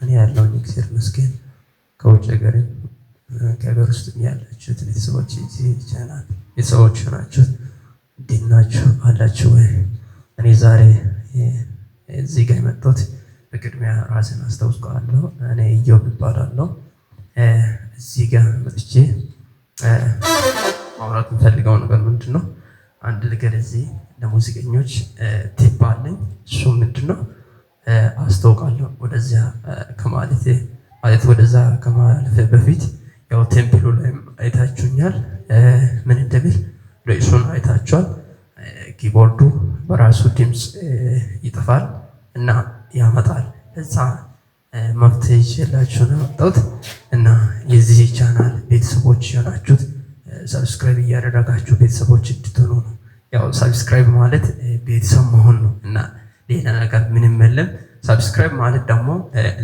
እኔ ያለውን እግዚአብሔር ይመስገን። ከውጭ ሀገርም ከሀገር ውስጥም ያላችሁት ቤተሰቦች፣ እዚህ ቻናል ቤተሰቦች ናችሁ፣ እንዴት ናችሁ? አላችሁ ወይ? እኔ ዛሬ እዚህ ጋር የመጣሁት በቅድሚያ ራሴን አስታውቃለሁ። እኔ ኢዮብ እባላለሁ። እዚህ ጋር መጥቼ ማውራት የምፈልገው ነገር ምንድን ነው? አንድ ነገር እዚህ ለሙዚቀኞች tip አለኝ። እሱ ምንድን ነው አስታውቃለሁ። ወደዚያ ከማለቴ ማለት ወደዛ ከማለፌ በፊት ያው thumbnail ኡ ላይም አይታችሁኛል፣ ምን እንደሚል ርዕሱን አይታችኋል። Keyboard ኡ በራሱ ድምፅ ይጠፋል እና ያመጣል። እዛ መፍትሄ ይዤላችሁ ነው የመጣሁት እና የዚህ ቻናል ቤተሰቦች የሆናችሁት subscribe እያደረጋችሁ ቤተሰቦች እንድትሆኑ ነው። ያው subscribe ማለት ቤተሰብ መሆን ነው እና ሌላ ነገር ምንም የለም። Subscribe ማለት ደግሞ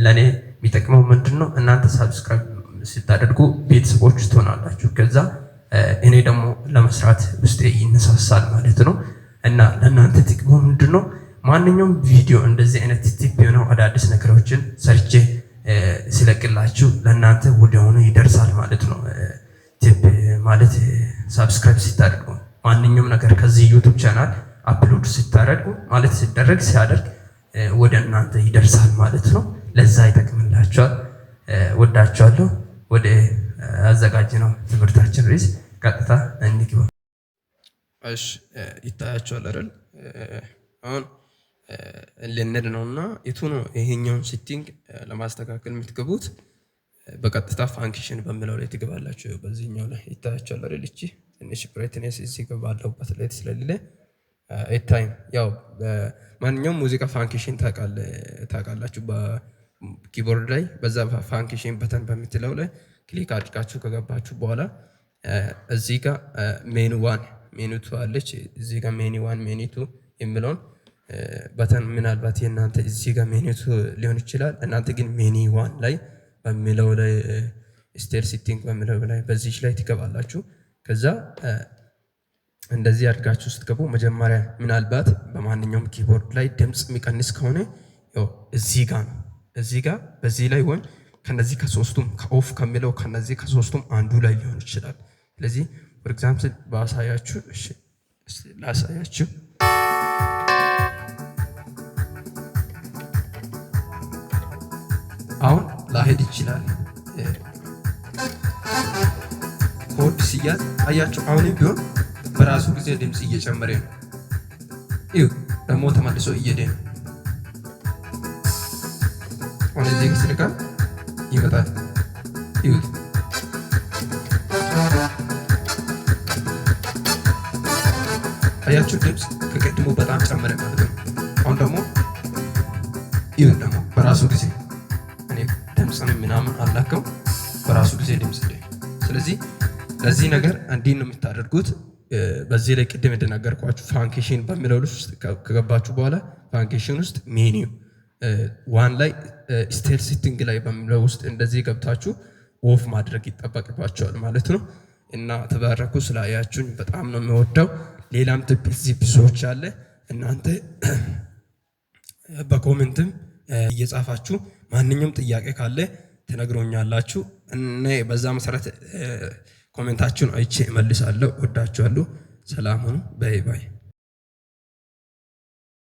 ለእኔ የሚጠቅመው ምንድን ነው? እናንተ subscribe ስታደርጉ ቤተሰቦች ትሆናላችሁ። ከዛ እኔ ደግሞ ለመስራት ውስጤ ይነሳሳል ማለት ነው። እና ለእናንተ ጥቅሙ ምንድን ነው? ማንኛውም ቪዲዮ እንደዚህ አይነት tip የሆነው አዳዲስ ነገሮችን ሰርቼ ስለቅላችሁ ለእናንተ ወዲያውኑ ይደርሳል ማለት ነው። Tip ማለት subscribe ስታደርጉ ማንኛውም ነገር ከዚህ YouTube channel upload ስታደርጉ ማለት ሲደረግ ሲያደርግ ወደ እናንተ ይደርሳል ማለት ነው። ለዛ ይጠቅምላችኋል። ወዳችኋለሁ። ወደ አዘጋጅነው ትምህርታችን ርዕስ ቀጥታ እንግባ። እሺ፣ ይታያችኋል አይደል? አሁን ልንድ ነው እና የቱ ነው ይሄኛውን setting ለማስተካከል የምትገቡት? በቀጥታ function በሚለው ላይ ትገባላችሁ። በዚህኛው ላይ ይታያችኋል አይደል? እቺ ትንሽ brightness እዚህ ጋር ባለሁበት ላይ ስለሌለ አይታይም። ያው ማንኛውም ሙዚቃ function ታውቃላችሁ፣ በ keyboard ላይ በዛ function button በምትለው ላይ click አድርጋችሁ ከገባችሁ በኋላ እዚህ ጋር menu one፣ menu two አለች። እዚህ ጋር menu one፣ menu two የሚለውን button ምናልባት የእናንተ እዚህ ጋር menu two ሊሆን ይችላል። እናንተ ግን menu one ላይ በሚለው ላይ style setting በሚለው ላይ በዚች ላይ ትገባላችሁ። ከዛ እንደዚህ አድርጋችሁ ስትገቡ መጀመሪያ ምናልባት በማንኛውም keyboard ላይ ድምፅ የሚቀንስ ከሆነ ያው እዚህ ጋር ነው። እዚህ ጋር በዚህ ላይ ወይም ከነዚህ ከሶስቱም ከ off ከሚለው ከነዚህ ከሶስቱም አንዱ ላይ ሊሆን ይችላል። ስለዚህ for example ባሳያችሁ፣ እሺ ላሳያችሁ። አሁን ላሄድ ይችላል። Chord ሲያዝ አያችሁ፣ አሁንም ቢሆን በራሱ ጊዜ ድምፅ እየጨመረ ነው። ይኸው ደግሞ ተመልሶ እየሄደ ነው። አሁን እዚህ ስልካ ይመጣል። ይሁት፣ አያችሁ፣ ድምፅ ከቀድሞ በጣም ጨመረ ማለት ነው። አሁን ደግሞ ይሁት ደግሞ በራሱ ጊዜ እኔ ድምፅን ምናምን አላከው በራሱ ጊዜ ድምፅ። ስለዚህ ለዚህ ነገር እንዲህ ነው የምታደርጉት። በዚህ ላይ ቅድም እንደነገርኳችሁ function በሚለው ውስጥ ከገባችሁ በኋላ function ውስጥ menu one ላይ style setting ላይ በሚለው ውስጥ እንደዚህ ገብታችሁ off ማድረግ ይጠበቅባችኋል ማለት ነው። እና ተባረኩ። ስላያችሁኝ በጣም ነው የምወደው። ሌላም tip እዚህ ብዙዎች አለ። እናንተ በ comment ም እየጻፋችሁ ማንኛውም ጥያቄ ካለ ትነግሮኛላችሁ። እኔ በዛ መሰረት comment ኣችሁን አይቼ እመልሳለሁ። ወዳችኋለሁ። ሰላም ሁኑ። Bye bye።